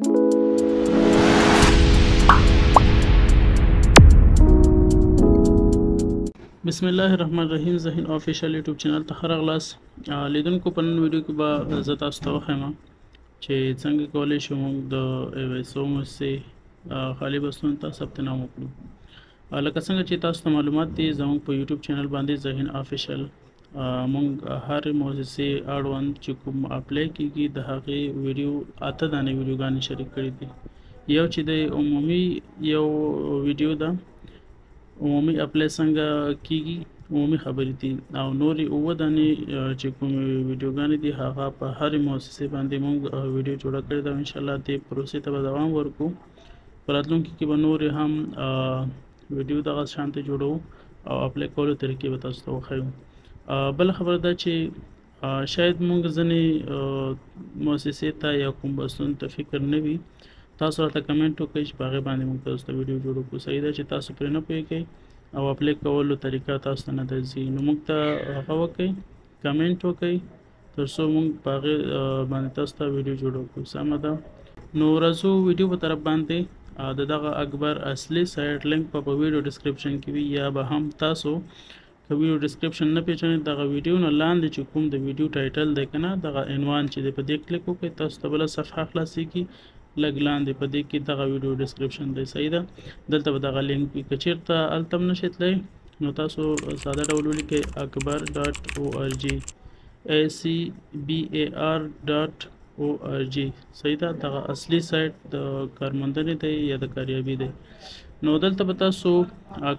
بسم الله الرحمن الرحیم. ذهین official YouTube channel ته ښه راغلاست. لیدونکو، په نن ویډیو کې به زه تاسو ته وښیم چې څنګه کولی شو موږ د ایویسو موسسې خالي بستونو ته ثبت نام وکړو. لکه څنګه چې تاسو ته معلومات دي، زموږ په یوټیوب چینل باندې ذهین official موږ هر موسسې اړوند چې کوم apply کیږي د هغې ویډیو 8 دانې ویډیوګانې شریک کړي دي. یو چې د عمومي یو ویډیو ده، عمومي apply څنګه کیږي، عمومي خبرې دي، او نورې 7 دانې چې کومې ویډیوګانې دي هغه په هرې موسسې باندې موږ ویډیو جوړه کړې ده. انشاءالله دې پروسې ته به دوام ورکړو. په راتلونکي کې به نورې هم ویډیو دغه شانتې جوړوو او apply کولو طریقې به تاسو ته وښیو. بله خبره دا چې شاید موږ ځینې موسسې ته یا کوم بستون ته فکر نه وي، تاسو راته کمنټ وکړئ چې په هغې باندې موږ تاسو ته ویډیو جوړو کړو. صحیح ده چې تاسو پرې نه پوهېږئ او apply کولو طریقه تاسو ته نه درځي، نو موږ ته هغه وکړئ، کمنټ وکړئ تر څو موږ په هغې باندې تاسو ته ویډیو جوړو کړو. سمه ده. نو راځو ویډیو په طرف باندې. د دغه اکبر اصلي site link په ویډیو description کې وي، یا به هم تاسو که ویډیو description نه پیژنئ دغه ویډیو نه لاندې چې کوم د ویډیو title دی که نه، دغه عنوان چې دی په دې کلیک وکړئ، تاسو ته بله صفحه خلاصېږي. لږ لاندې په دې کې دغه ویډیو description دی. صحیح ده. دلته به دغه لینک وي. که چېرته هلته هم نشئ تللی نو تاسو ساده ډول ولیکئ akbar.org، ACBAR.org. صحیح ده. دغه اصلي سایټ د کارموندنې دی یا د کاریابي دی. نو دلته به تاسو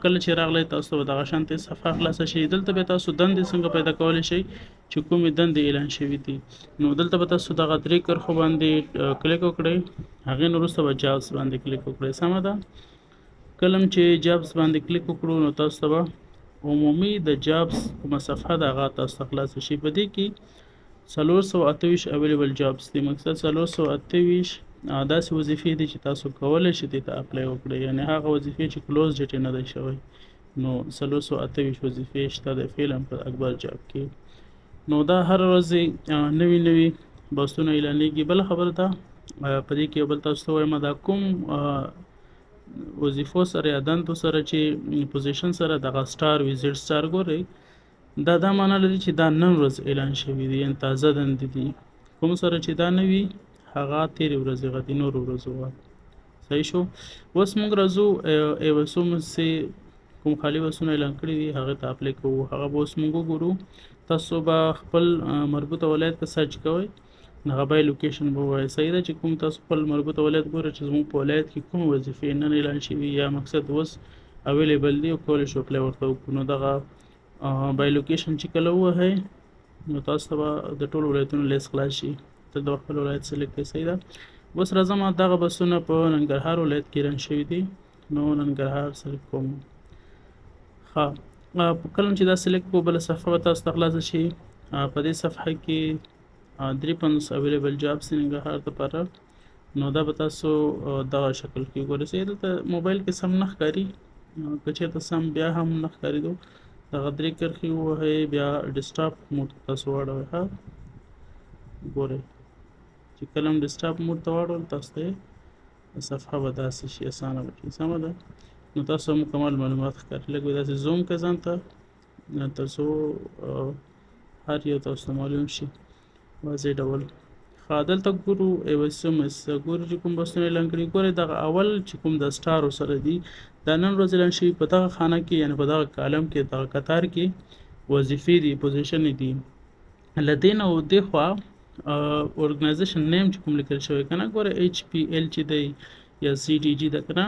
کله چې راغلی تاسو ته به دغه شانتې صفحه خلاصه شي. دلته به تاسو دندې څنګه پیدا کولی شئ چې کومې دندې اعلان شوي دي. نو دلته به تاسو دغه 3 کرښو باندې کلیک وکړئ، هغې نه وروسته به jobs باندې کلیک وکړئ. سمه ده. کله چې jobs باندې کلیک وکړو نو تاسو ته به عمومي د jobs کومه صفحه ده هغه تاسو ته خلاصه شي. په دې کې 428 available jobs دي. مقصد 428 داسې وظیفې دي چې تاسو کولی شئ دې ته apply وکړئ، یعنې هغه وظیفې چې close date نه دی شوی. نو 428 وظیفې شته د فعلا په اکبر job کې. نو دا هر ورځ نوي نوي بستونه اعلانېږي. بله خبره ده په دې کې یو بل تاسو ته وایم، دا کوم وظیفو سره یا دندو سره چې position سره دغه star وي، Z star ګورئ، دا معنا لري چې دا نن ورځ اعلان شوي دي، یعنې تازه دندې دي. کوم سره چې دا نه وي هغه تېرې ورځې غه دي، نورو ورځو غه. صحیح شو. اوس موږ راځو ایوسو موسسې کوم خالي بسونه اعلان کړي دي هغې ته apply کوو. هغه به اوس موږ وګورو. تاسو به خپل مربوطه ولایت ته search کوئ، هغه by location به ووایئ. صحیح ده چې کوم تاسو خپل مربوطه ولایت ګورئ چې زموږ په ولایت کې کومې وظیفې نن اعلان شوي یا مقصد اوس available دي او کولی شو apply ورته وکړو. نو دغه by location چې کله ووهئ نو تاسو ته به د ټولو ولایتونو لیست خلاص شي. دلته به خپل ولایت select کړئ. صحیح ده. اوس راځم دغه بسونه په ننګرهار ولایت کې اعلان شوي دي، نو ننګرهار select کوم. ښه، کله چې دا select کړو بله صفحه به تاسو ته خلاصه شي. په دې صفحه کې 53 available jobs دي ننګرهار دپاره. نو دا به تاسو دغه شکل کې وګورئ. صحیح، دلته موبایل کې سم نه ښکاري، که چېرته سم بیا هم نه ښکارېدو دغه 3 کرښې ووهئ، بیا desktop mode ته تاسو واړوئ. ښه ګورئ چې کله هم desktop mode ته واړول تاسو ته صفحه به داسې شي، اسانه به شي. سمه ده. نو تاسو مکمل معلومات ښکاري. لږ به داسې zoom کړئ ځان ته تر څو هر یو تاسو ته معلوم شي واضح ډول. ښه، دلته ګورو ایوسو موسسه، ګورو چې کوم بستونه اعلان کړي. ګورئ دغه اول چې کوم د star سره دي دا نن ورځ اعلان شوي. په دغه خانه کې یعنې په دغه column کې دغه کتار کې وظیفې دي، position دي. له دې نه دې خوا organization name چې کوم لیکل شوی که نه، ګوره HPL چې دی یا CDG ده که نه،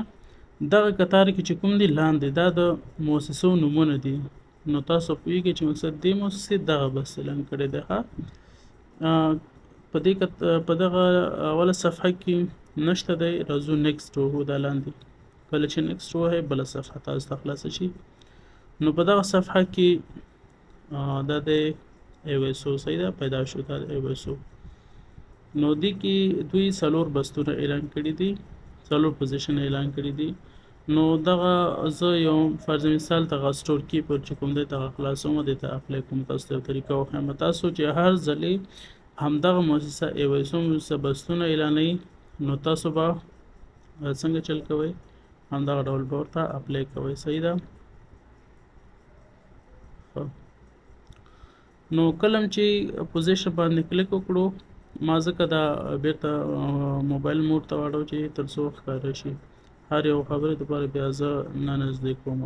دغه کتار کې چې کوم دي لاندې دا د موسسو نومونه دي. نو تاسو پوهېږئ چې مقصد دې موسسې دغه بس اعلان کړی دی. ښه، په دې په دغه اوله صفحه کې نشته دی. راځو next ووهو. دا لاندې کله چې next ووهئ بله صفحه تاسو ته خلاصه شي. نو په دغه صفحه کې دا دی ایویسو. صحیح ده، پیدا شو دا ایویسو. نو دې کې دوی 4 بستونه اعلان کړي دي، 4 position اعلان کړي دي. نو دغه زه یو فرض مثال دغه store keeper چې کوم دی دغه خلاصوم، دې ته apply کوم. تاسو ته یو طریقه وښیم. تاسو چې هر ځلې همدغه موسسه ایویسو موسسه بستونه اعلانوي نو تاسو به څنګه چل کوئ؟ همدغه ډول به ورته apply کوئ. صحیح ده. نو کله چې position باندې کلیک وکړو، ما ځکه دا بیرته mobile mode ته واړو چې تر څو ښکاره شي هر یو خبرې دپاره بیا زه نه نږدې کوم.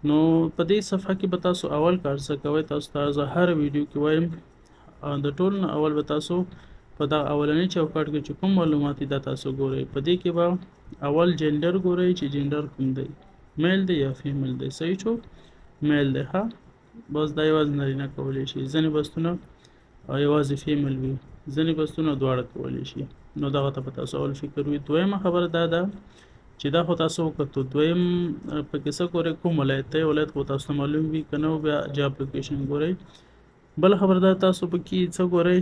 نو په دې صفحه کې به تاسو اول کار څه کوئ؟ تاسو ته زه هر ویډیو کې وایم، د ټولو نه اول به تاسو په دغه اولني چوکاټ کې چې کوم معلومات دي دا تاسو ګورئ. په دې کې به اول جنډر ګورئ چې جنډر کوم دی، male دی یا female دی. صحیح شو، male دی. ښه، بس دا یوازې نارینه کولی شي. ځینې بستونه یوازې female وي، ځینې بستونه دواړه کولی شي. نو دغه ته به تاسو اول فکر وي. دویمه خبره دا ده چې دا خو تاسو وکتو، دویم پکې څه ګورئ؟ کوم ولایت دی، ولایت خو تاسو ته معلوم وي، که نه بیا job location ګورئ. بله خبره دا تاسو پکې څه ګورئ؟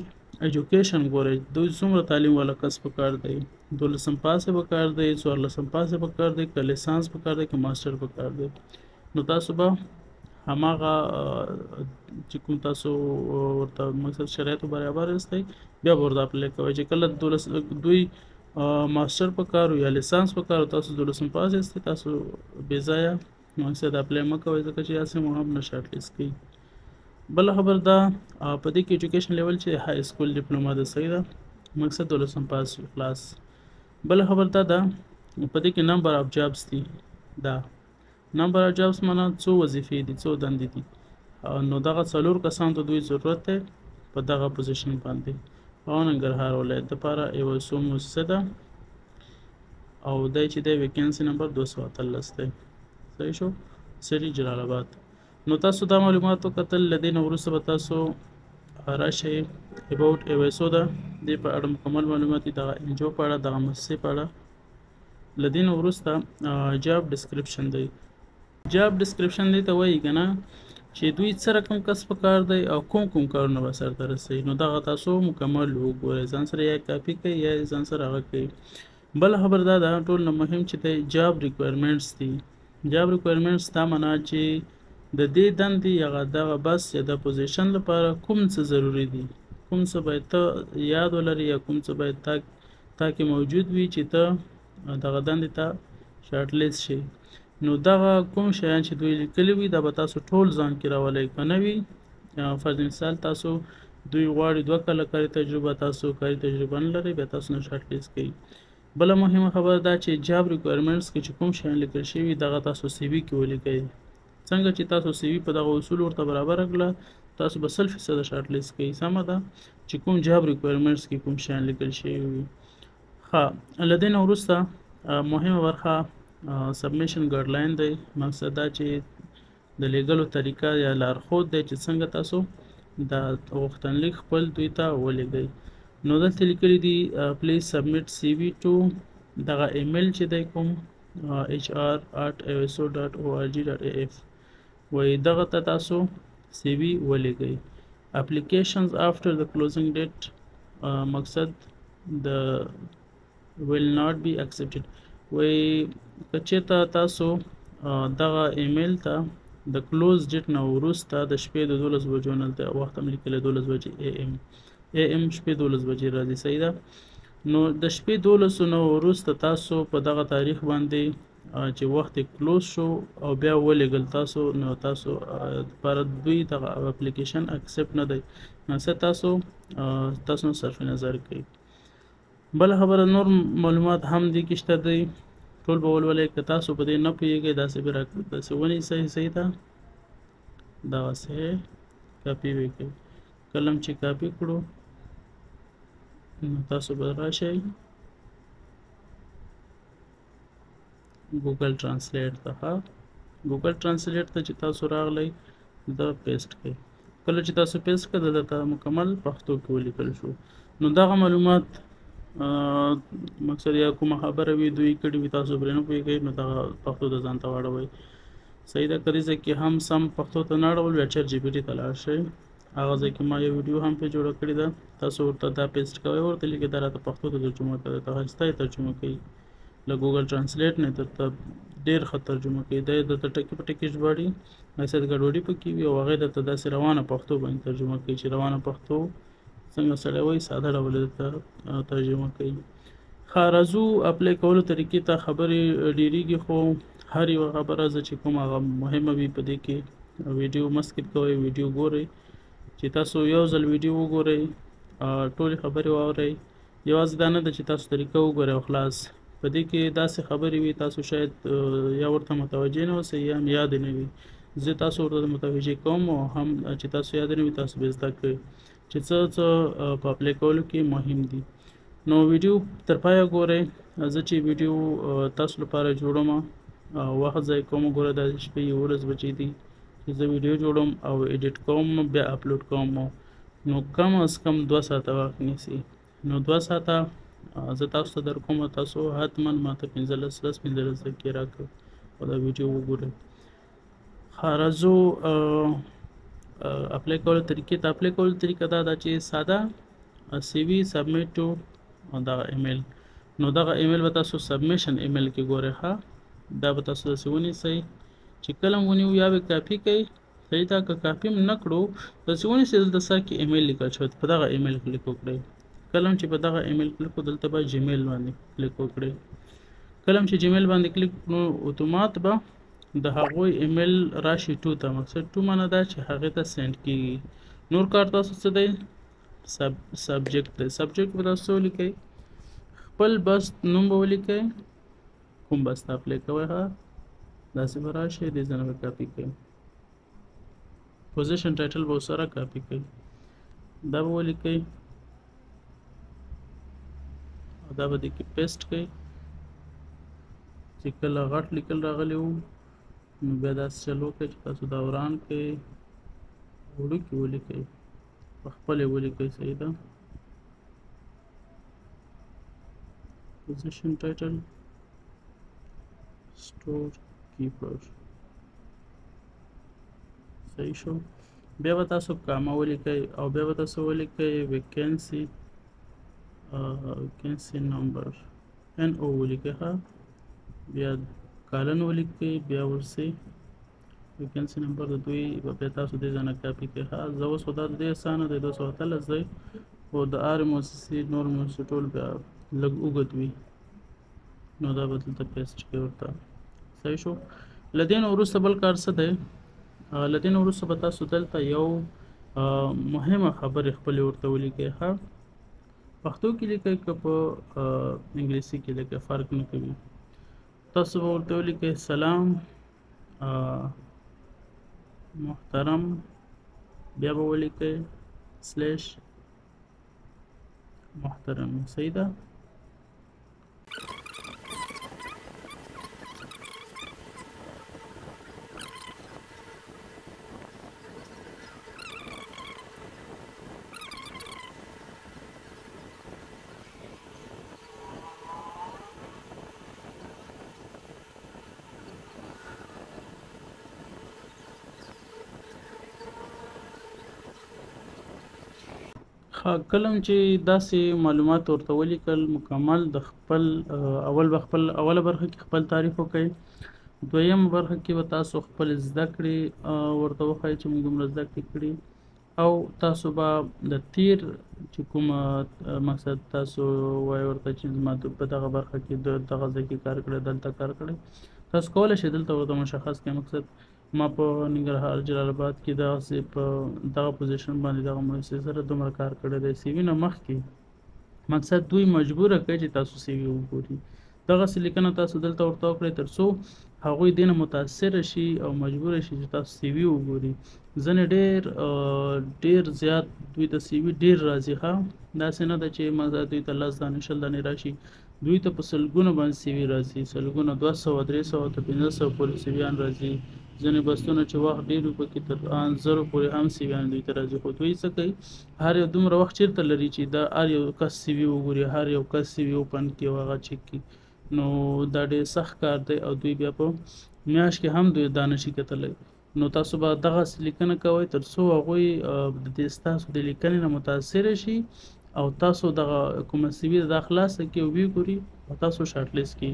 education ګورئ، دوی څومره تعلیم والا کس پکار دی، دولسم پاس یې پکار دی، څوارلسم پاس یې پکار دی، که لیسانس پکار دی، که master پکار دی. نو تاسو به هماغه چې کوم تاسو ورته مقصد شرایطو برابر یاستئ بیا به ورته apply کوئ. چې کله دولس دوی master پکار یا لیسانس پکار، تاسو دولسم پاس یاستئ، تاسو بې ځایه مقصد apply مه کوئ، ځکه چې هسې مو هم نه short list کوي. بله خبر دا په دې کې education level چې high school diploma ده، صحیح ده، مقصد دولسم پاس وي خلاص. بله خبر دا ده په دې کې number of jobs دي. دا number of jobs معنا څو وظیفې دي، څو دندې دي. نو دغه څلور کسان ته دوی ضرورت دی په دغه position باندې. او ننګرهار ولایت دپاره یوه څو موسسه ده او دی چې دی vacancy number 218 دی. صحیح شو، city جلال آباد. نو تاسو دا معلومات وکتل. له دې نه وروسته به تاسو راشئ about AYSO ده، دې په اړه مکمل معلومات دي، دغه NGO په اړه، دغه موسسې په اړه. له دې نه وروسته job description دی. job description دې ته وایي که نه چې دوی څه رقم کس په کار دی او کوم کوم کارونه به سرته رسوي. نو دغه تاسو مکمل وګورئ، ځان سره یا کاپي کوئ یا ځان سره هغه کوئ. بله خبر دا ده ټول نه مهم چې دی job requirements دي. job requirements دا معنا چې د دې دندې یا دغه بس یا د position لپاره کوم څه ضروري دي، کوم څه باید ته یاد ولرې یا کوم څه باید تا کې موجود وي چې ته دغه دندې ته short list شې. نو دغه کوم شیان چې دوی لیکلي وي دا به تاسو ټول ځان کې راولئ. که نه وي، فرض مثال تاسو دوی غواړي 2 کاله کاري تجربه، تاسو کاري تجربه نه لرئ، بیا تاسو نه short list کوي. بله مهمه خبره دا چې job requirements کې چې کوم شیان لیکل شوي دغه تاسو CV کې ولیکئ. څنګه چې تاسو CV په دغه اصول ورته برابره کړه، تاسو به 100% short list کوئ. سمه ده چې کوم job requirements کې کوم شیان لیکل شوي وي. ښه، له دې نه وروسته مهمه برخه submission guideline دی. مقصد دا چې د لیږلو طریقه یا لارښود دی چې څنګه تاسو دا غوښتنلیک خپل دوی ته ولیږئ. نو دلته لیکلي دي please submit CV to دغه ایمیل چې دی کوم hr@ayso.org.af، وایي دغه ته تاسو CV ولیږئ. Applications after the closing date مقصد د will not be accepted. وایي که چېرته تاسو دغه ایمیل ته د close date نه وروسته د شپې د 12 بجو نه، دلته وخت هم لیکلی 12 بجې AM شپې 12 بجې راځي، صحیح ده. نو د شپې 12 نه وروسته تاسو په دغه تاریخ باندې چې وخت یې close شو او بیا ولیږل تاسو، نو تاسو لپاره دوی دغه application accept نه دی، نو څه تاسو نه صرف نظر کوي. بله خبره نور معلومات هم دې کې شته دی، ټول به ولولئ. که تاسو په دې نه پوهېږئ داسې به داسې ونیسئ، صحیح ده، دغسې کاپي وکړئ. کله چې کاپي کړو نو تاسو به راشئ Google Translate ته. ښه، Google Translate ته چې تاسو راغلئ دا paste کړئ. کله چې تاسو paste کړئ دلته مکمل پښتو کې ولیکل شو. نو دغه معلومات مقصد یا کومه خبره وي دوی کړې وي تاسو پرې نه پوهېږئ، نو دغه پښتو ته ځان ته واړوئ، صحیح ده. که دې ځای کې هم سم پښتو ته نه اړول بیا ChatGPT ته لاړ شئ، هغه ځای کې ما یو ویډیو هم پرې جوړه کړې ده، تاسو ورته دا paste کوئ، ورته لیکئ دا راته پښتو ته ترجمه کړه، درته ښایسته یې ترجمه کوي، له Google Translate نه درته ډېر ښه ترجمه کوي. دی درته ټکي په ټکي ژباړي، داسې ګډوډي پکې وي او هغې درته داسې روانه پښتو باندې ترجمه کوي چې روانه پښتو څنګه سړی وایي ساده ډول درته ترجمه کوي. ښه، راځو apply کولو طریقې ته. خبرې ډیریږي، خو هر یوه خبره زه چې کوم هغه مهمه وي په دې کې. ویډیو مه skip کوئ، ویډیو ګورئ. چې تاسو یو ځل ویډیو وګورئ، ټولې خبرې واورئ. یوازې دا نه ده چې تاسو طریقه وګورئ او خلاص. په دې کې داسې خبرې وي تاسو شاید یا ورته متوجه نه اوسئ یا هم یاد نه وي. زه تاسو ورته متوجه کوم، او هم چې تاسو یاد نه وي تاسو به زده کړئ چې څه څه په apply کولو کې مهم دي. نو ویډیو تر پایه ګورئ. زه چې ویډیو تاسو لپاره جوړوم وخت ضایع کوم، ګوره دا شپې 11 بجې دي چې زه ویډیو جوړوم او edit کوم بیا اپلوډ کوم، نو کم از کم 2 ساعته وخت نیسي. نو 2 ساعته زه تاسو ته در کوم، تاسو حتما ماته 15 لس 15 دقیقې راکړئ او دا ویډیو وګورئ. ښه، راځو apply کولو طریقې ته. apply کولو طریقه دا ده چې ساده CV submit to دغه ایمیل. نو دغه ایمیل به تاسو submission email کې ګورئ. ښه، دا به تاسو داسې ونیسئ چې کله هم ونیو یا به کاپي کوئ، صحیح ده. که کاپي هم نه کړو داسې ونیسئ، دلته سر کې ایمیل لیکل شوی، په دغه ایمیل کلیک وکړئ. کله هم چې په دغه ایمیل کلیک وکړو، دلته به Gmail باندې کلیک وکړئ. کله هم چې Gmail باندې کلیک وکړو، اتومات به د هغوی ایمیل راشي to ته. مقصد to معنی دا چې هغې ته send کیږي. نور کار تاسو څه دی؟ subject دی. subject به تاسو ولیکئ، خپل بس نوم به ولیکئ، کوم بس ته apply کوئ. ښه، داسې به راشي، دې ځای نه به کاپي کوئ. position title به ورسره کاپي کوئ، دا به ولیکئ او دا به دې کې paste کړئ. چې کله غټ لیکل راغلی وو نو بیا داسې چل وکړئ چې تاسو دا وران کړئ، وړوکي ولیکئ، په خپلې ولیکئ. صحیح ده. position title store keeper، صحیح شو. بیا به تاسو کامه ولیکئ او بیا به تاسو ولیکئ vacancy، vacancy number NO ولیکئ. ښه، بیا colon ولیکئ، بیا ورسې vacancy number د دوی به بیا تاسو دې ځای نه کاپي کړئ. ښه، زه اوس خو دا د دې اسانه دی، 218 دی، خو د آر موسسې نور موسسې ټول بیا لږ اوږد وي، نو دا به دلته paste کړئ ورته. صحیح شو. له دې نه وروسته بل کار څه دی؟ له دې نه وروسته به تاسو دلته یو مهمه خبرې خپلې ورته ولیکئ. ښه، پښتو کې لیکئ که په انګلیسي کې لیکئ فرق نه کوي. تاسو به ورته ولیکئ سلام محترم، بیا به ولیکئ slash محترم. صحیح ده. ښه، کله چې داسې معلومات ورته ولیکل مکمل د خپل اول به خپل اوله برخه کې خپل تعریف وکړئ، دویمه برخه کې به تاسو خپل زده کړې ورته وښایئ چې موږ دومره زده کړې کړي، او تاسو به د تیر چې کوم مقصد تاسو وایي ورته چې زما په دغه برخه کې دغه ځای کې کار کړی، دلته کار کړی، تاسو کولی شئ دلته ورته مشخص کړئ. مقصد ما په ننګرهار جلال آباد کې دغسې په دغه position باندې دغه موسسې سره دومره کار کړی دی. CV نه مخکې مقصد دوی مجبوره کوي چې تاسو CV وګوري. دغسې لیکنه تاسو دلته ورته وکړئ تر څو هغوی دې نه متاثره شي او مجبوره شي چې تاسو CV وګوري. ځینې ډېر زیات دوی ته CV ډېر راځي. ښه، داسې نه ده چې مقصد دوی ته 10 دانې 20 دانې راشي، دوی ته په سلګونو باندې CV راځي، سلګونه، 200 300 تر 500 پورې CV یان راځي. ځینې بستونه چې وخت ډېر وي پکې تر ان 1000 پورې هم CV یان دوی ته راځي. خو دوی څه کوي، هر یو دومره وخت چېرته لري چې دا هر یو کس CV وګوري، هر یو کس CV open کړي او هغه چک کړي. نو دا ډېر سخت کار دی او دوی بیا په میاشت کې هم دوی دا نشي کتلی. نو تاسو به دغسې لیکنه کوئ تر څو هغوی د دې ستاسو د لیکنې نه متاثره شي او تاسو دغه کومه CV دا خلاصه کړي او وګوري او تاسو short list کړي.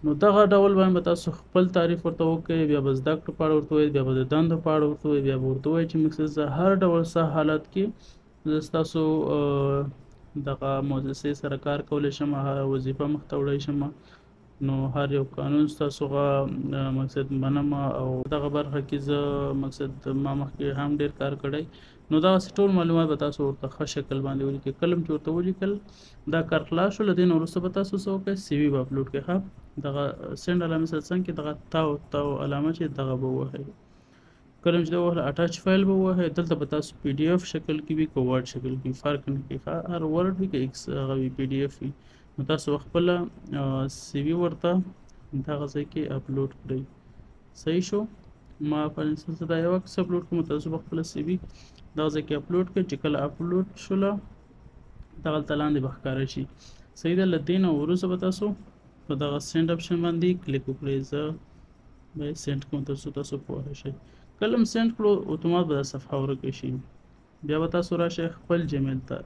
نو دغه ډول باندې به تاسو خپل تعریف ورته وکړئ، بیا به زده کړو په اړه ورته ووایئ، بیا به د دندو په اړه ورته ووایئ، بیا به ورته ووایئ چې مقصد زه هر ډول څه حالت کې زه ستاسو دغه موسسې سره کار کولی شم، هره وظیفه مخته وړی شم، نو هر یو قانون ستاسو مقصد منم او دغه برخه کې زه مقصد ما مخکې هم ډیر کار کړی. نو دغسې ټول معلومات به تاسو ورته ښه شکل باندې ولیکئ. کله چې ورته ولیکل دا کار خلاص شو، له دې نه وروسته به تاسو څه وکړئ، CV به اپلوډ کړئ. ښه، دغه send علامې سره څنګ کې دغه تاو تاو علامه چې دغه به ووهئ. کله چې دا ووهله attach file به ووهئ. دلته به تاسو PDF شکل کې وي که Word شکل کې وي، فرق نه کوي. ښه، هر Word وي که ایکس هغه وي PDF وي، نو تاسو خپله CV ورته دغه ځای کې اپلوډ کړئ. صحیح شو؟ ما فرانسه دا یو عکس اپلوډ کوم، تاسو به خپله CV دغه ځای کې اپلوډ کړئ. چې کله اپلوډ شوله دغلته لاندې به ښکاره شي. صحیح ده؟ له دې نه وروسته به تاسو په دغه send option باندې کلیک وکړئ. زه به یې send کوم تر څو تاسو پوه شئ. کله هم send کړو اتومات به دا صفحه ورکه شي. بیا به تاسو راشئ خپل جیمیل ته،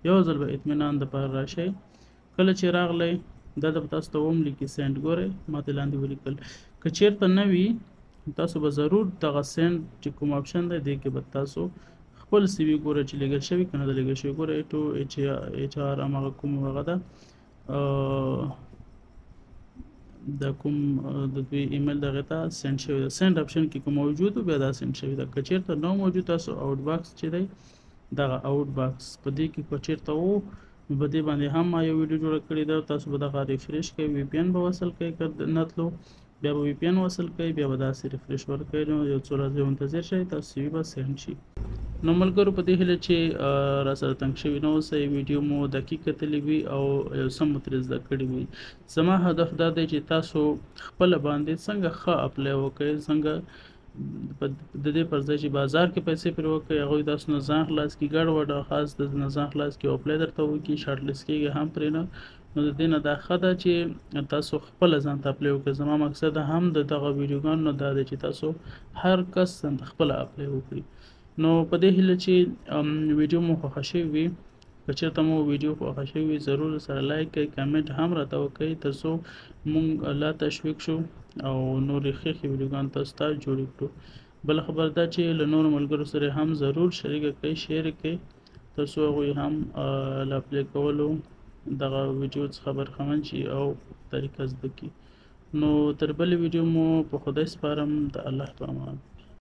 یو ځل به اطمینان دپاره راشئ. کله چې راغلی دلته به تاسو ته وم لیکي send، ګورئ ما ته لاندې ولیکل. که چیرته نه وي تاسو به ضرور دغه send چې کوم option دی دې کې به تاسو خپل CV ګورئ چې لیږل شوی که نه ده لیږل شوی. ګورئ to HR هماغه کوم هغه ده د کوم د دوی ایمیل دغه ته send شوی ده. send option کې کوم موجود بیا دا send شوی ده. که چیرته نه موجود تاسو outbox چې دی دغه outbox په دې کې که چیرته وو نو په دې باندې هم ما یو ویډیو جوړه کړې ده. تاسو به دغه refresh کوئ، VPN به وصل کوئ، که نه تلو بیا به VPN وصل کوئ، بیا به داسې refresh ورکوئ. نو یو څو لحظې منتظر شئ، تاسو CV به send شي. نو ملګرو په دې هیله چې را سره تنګ شوي نه اوسئ، ویډیو مو دقیق کتلې وي او یو څه مو ترې زده کړي وي. زما هدف دا دی چې تاسو خپله باندې څنګه ښه apply وکړئ، څنګه د دې پر ځای چې بازار کې پیسې پرې وکړئ، هغوی تاسو نه ځان خلاص کړي، ګډ وډ خاص د نه ځان خلاص کړي او apply درته وکړي، short list کېږي هم پرې نه. نو د دې نه دا ښه ده چې تاسو خپله ځان ته apply وکړئ. زما مقصد هم د دغه ویډیوګانو نه دا دی چې تاسو هر کس ځان ته خپله apply وکړي. نو په دې هیله چې ویډیو مو خوښه شوې وي. که چېرته مو ویډیو خوښه شوې وي ضرور سره like کړئ، comment هم راته وکړئ تر څو موږ لا تشویق شو او نورې ښې ښې ویډیوګانې تاسو ته جوړې کړو. بله خبره دا چې له نورو ملګرو سره هم ضرور شریکه کړئ، share کړئ تر څو هغوی هم له apply کولو دغه ویډیو څخه برخمن شي او طریقه زده کړي. نو تر بلې ویډیو مو په خدای سپارم، د الله په امان.